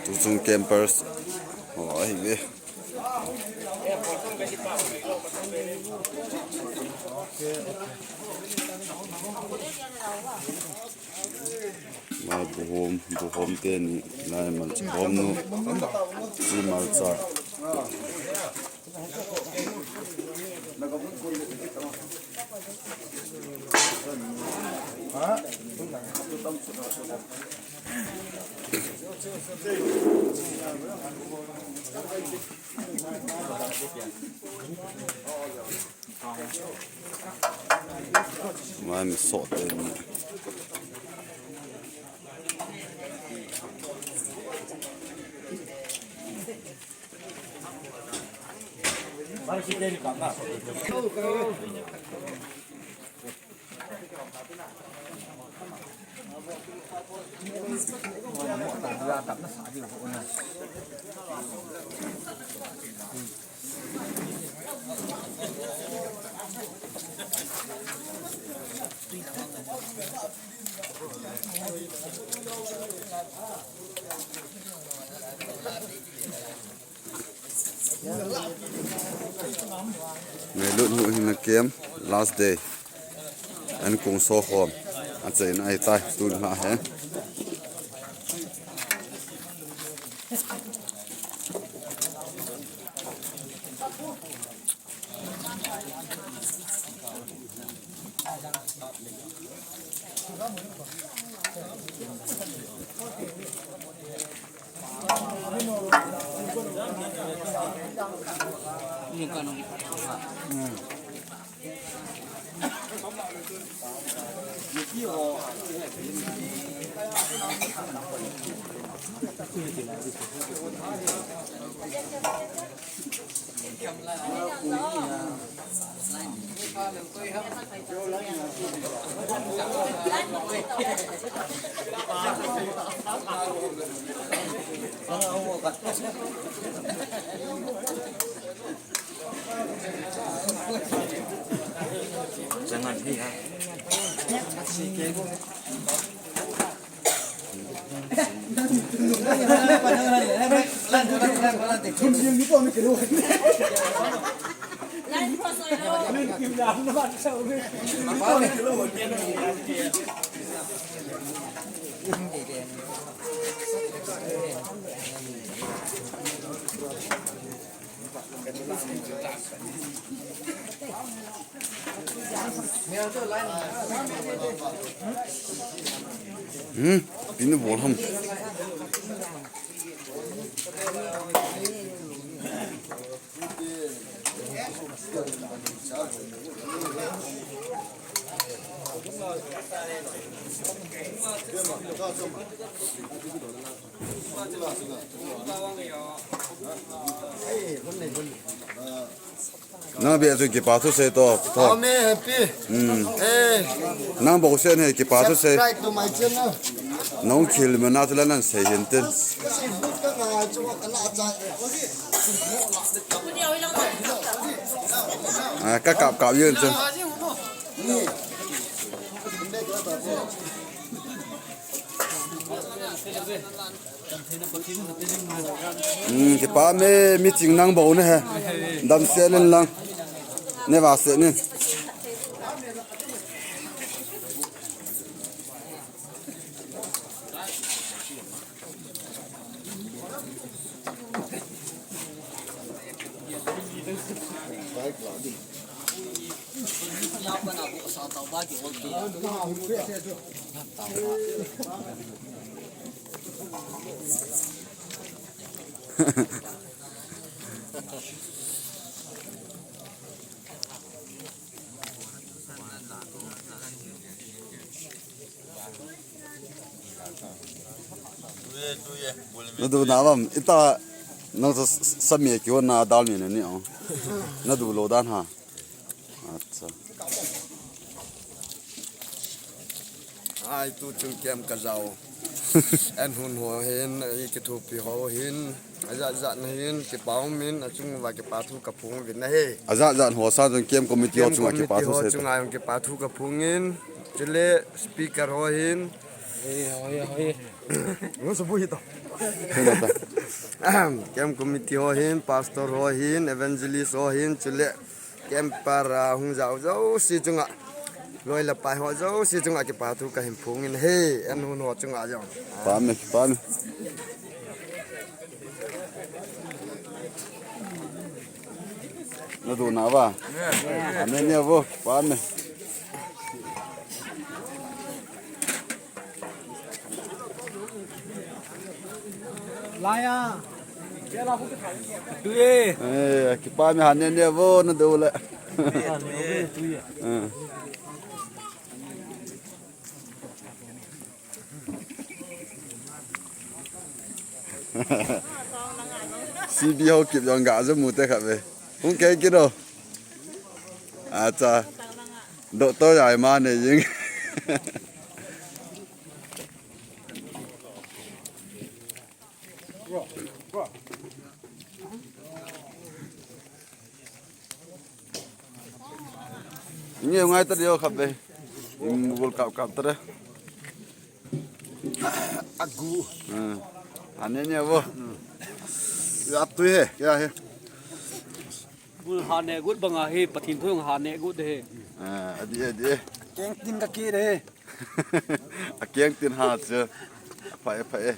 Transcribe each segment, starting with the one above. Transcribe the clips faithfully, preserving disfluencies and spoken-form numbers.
Tuchung campers ho ahi ve. Mai buhom, buhom teni, lai malcha, buhom nu, chi malcha. Mai mi soh teni. Ngailut nu hin na kem, last day. An kong so khom. Achaina ahitai, tun lha he. Hmm, pinu bol ham. Nang bia chu kipa thu sei to, to. Amen, happy. Hmm. Eh. Nang bou sen he kipa thu sei. Subscribe to my channel. Nang khel me na chu la nan sei hin tin. Facebook ka nga chu ka la cha. Ah, ka kap kap yin chu. Ni. Hmm, kipa me, mi ching nang bou ne he. Dam se len lang. Ne va se nin. Nadu na bam, ita nang sa, sa mi ki na dal mi ni o. Nadu lo dan ha. Acha. Ai, tuchung kem ka jao. An hun ho hin, i kithupi ho hin, ajat jat na hin, kipa um in, achung uva kipa thu ka phung uvin ahi. Ajat jat ho sa chun kem committee ho chunga kipa thu sei. Chunga kipa thu ka phung in, chule speaker ho hin, Hoi, hoi, hoi. Camp committee ho hin, pastor ho hin, evangelist ho hin, chule camp para hung jao jouse chunga, loi le pai ho jouse chunga kipa thu kahin phong in ahi, en hon ho chunga jong. Pame, pame. Nadu na ba? Ane ne vo, pame. Laya. Tui. Eh, kipame, ane ne vo, nadu le. Tui. Eh. C B ho kip jong ga jo mu te kha ve. Hung kei kit o. Acha. Doctor ya ma ne jing. Nge ngai ta dio khabe. Im gol kap kap ta re. Agu. Hmm. Ane ne vo. Ya tui he, ya he. Gul ha ne gut banga he, Pathen thu ha ne gut he. Ah, adi, adi. Keng tin ka ki re. A keng tin ha chu. Pha e, pha e.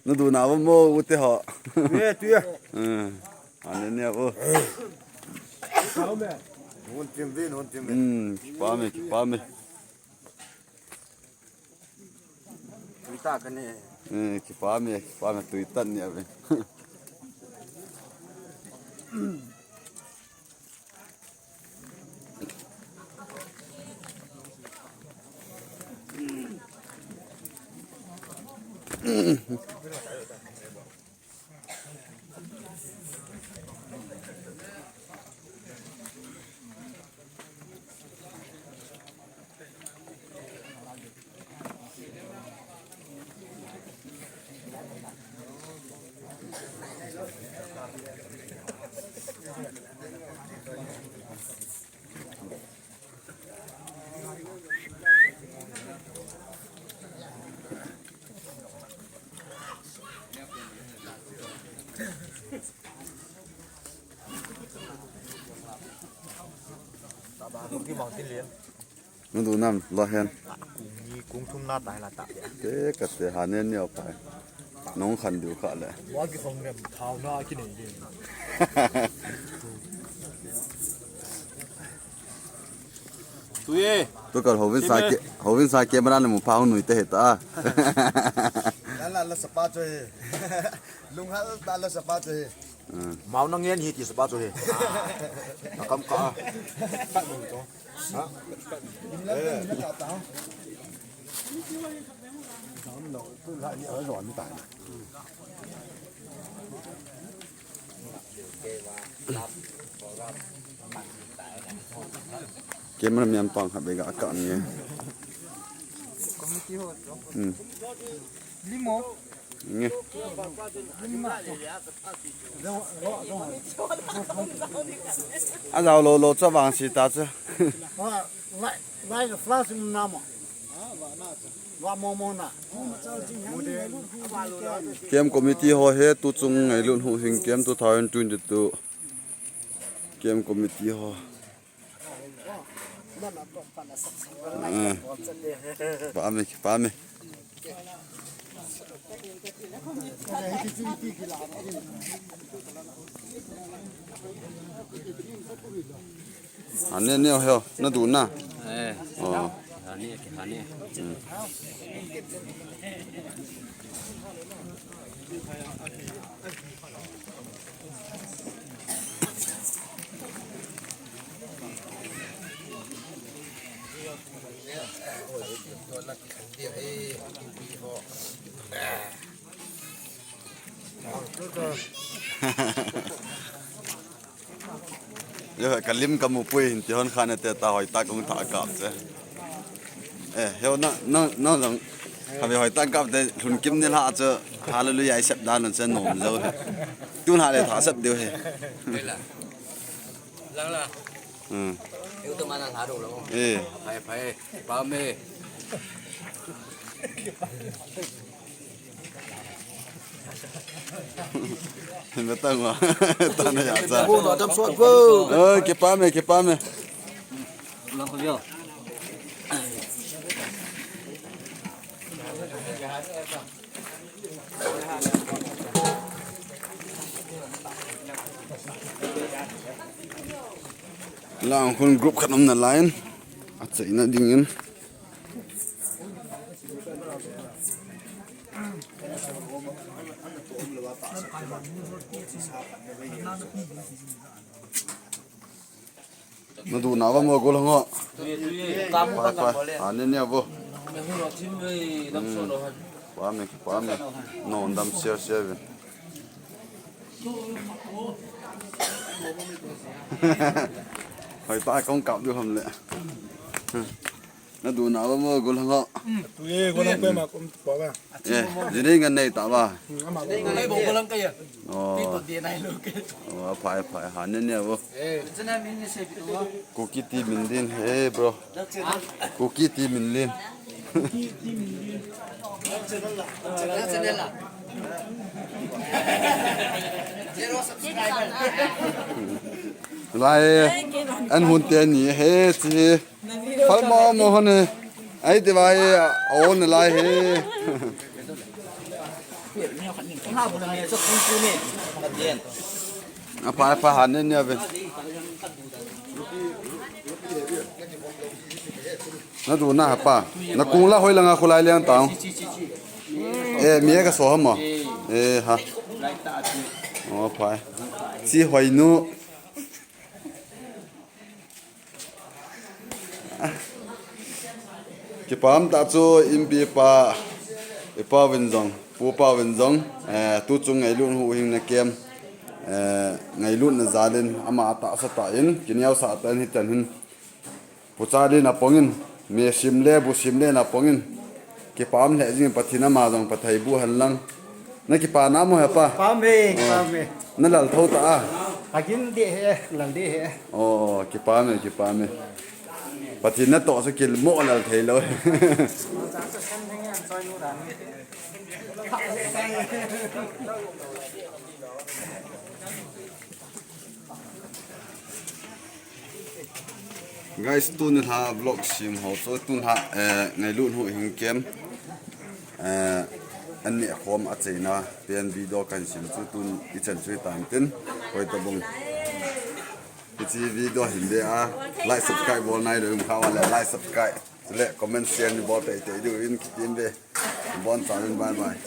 Nadu na vo mo u te ho. Ye, tu ye. Hmm. Ane ne vo. Hon tim vin, hon tim vin. Hmm, kipame, kipame. Tui ta ka ne. Eh, kipame, kipame tui tan ni ave. Nadu nam lo hen. Ni kung thum na tai la ta. Te ka te ha ne ni o pai. Nong khan diu kha le. Wa ki song rem thau na ki nei de. Tui e. Tu kal hovin sa ke, hovin sa camera le mu pha hung nui te he ta. La la la sapa cho he. Lung hal ta la sapa cho he. Mau na ngen hi ti sapa cho he. Na kam ka. Ha? Camera man pang khat be ga kap nge. Hmm. Nge. A jao lou lou chu vang si ta chu. Lai, lai flash na mo. Camp committee ho he tuchung ngailut hung hing camp two thousand twenty-two. Camp committee ho. Ah. Pame, pame. Hane ne ho, nadu na. Eh. Oh. Hane, hane. Hmm. Yo, kalim kamu pui hin ti hon khan te ta hoi tak ung tha kap che. Eh, heo na, na, na jong. Kami hoi tak kap te lhun kim ni la che. Hallelujah, i sep dan che nom jo he. Tun ha le tha sep deu he. Lang la. Hmm. Yu tu mana lha dong lo. Eh. Phai, phai. Pame. Hinda tang wa. Tana ya sa. Bo, no dam sot bo. Eh, kipame, kipame. Ulang ko yo. Lang khun group khat um nalai in. Achaina dingin. Nadu na va mo gol ngo. Pai, pai. Ani ni abo. Pame, pame. No, dam share, share ve. Hoi ta kong kap du ham le. Nadu na va mo gol ngo. Tu ye gol pe ma kum tu pa ba. Eh, jini ngan nei ta ba. Ama. Nei bong ko lang kaya. Oh. Ti to dia nai lo ke. Oh, phai, phai, ha ne ne bo. Eh. Chana min ni se pi to. Kuki ti min din, hey bro. Kuki ti min lin. Channel la. Zero subscriber. Lai, an hun te ni, he, chi. Phal mo mo hon he. Ai te vai, a on lai he. A pa pa han ne ne ve. Nadu na pa. Na kung la hoi langa khulai liang tao. Eh, mi ka so ha mo. Eh, ha. Oh, pa. Si hoi nu. Kipam ta chu inpi pa, i pa vin jong, pu pa vin jong, eh, tu chung ngailut huhhing na kem, eh, ngailut na jalin, ama ta sa ta in, kiniau sa ta in hi tan hin. Pu cha din a pongin, me sim le, bu sim le na pongin. Kipam le jing Pathen ama jong pathai bu han lang. Na kipa na mo he pa? Pam e, oh, pam e. Na lal tho ta a? Agin de he, lal de he. Oh, kipam e, kipam e. Pathen na to so kil mo lal thei lo. Guys, tuni lha vlog sim ho chu tuni lha, eh, ngailut huhhing kem, eh, an neh khom a cheina pen video kan sim chu tun i chan chu i tan tin hoi ta bung. Hiche video hin be a like subscribe bol nai lo um kha wa le like subscribe le comment share ni bol tei tei diu in kitin be. Bon chan in bye bye.